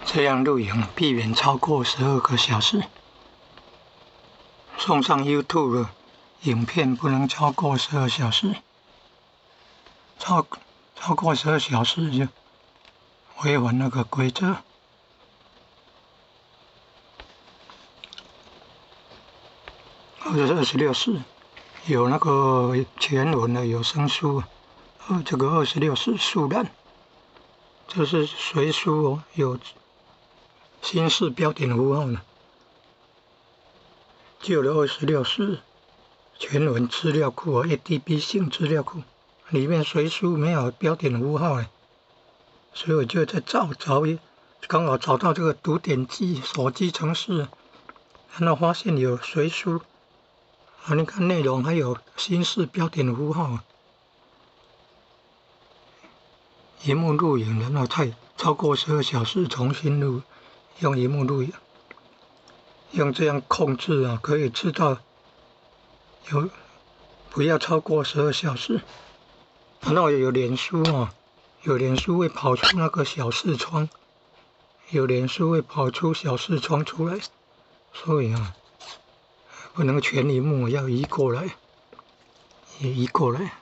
這樣錄影避免超過12個小時。送上 YouTube 的影片不能超過十二小時，超過十二小時就違反那個規則。26式有那個全文的有聲書，這個二十六式速覽，這是隨書哦，有新式標點符號呢。舊的二十六式全文資料庫啊，ADB 性資料庫裡面隨書沒有標點符號哎，所以我就在找找，剛好找到這個讀點機手機程式，然後發現有隨書。啊，你看內容還有新式標點符號。螢幕錄影，然後太超過十二小時重新錄，用螢幕錄影，用這樣控制啊，可以知道有不要超過十二小時。然後有臉書啊，有臉書會跑出那個小視窗，有臉書會跑出小視窗出來，所以啊，不能全螢幕，要移過來，也移過來。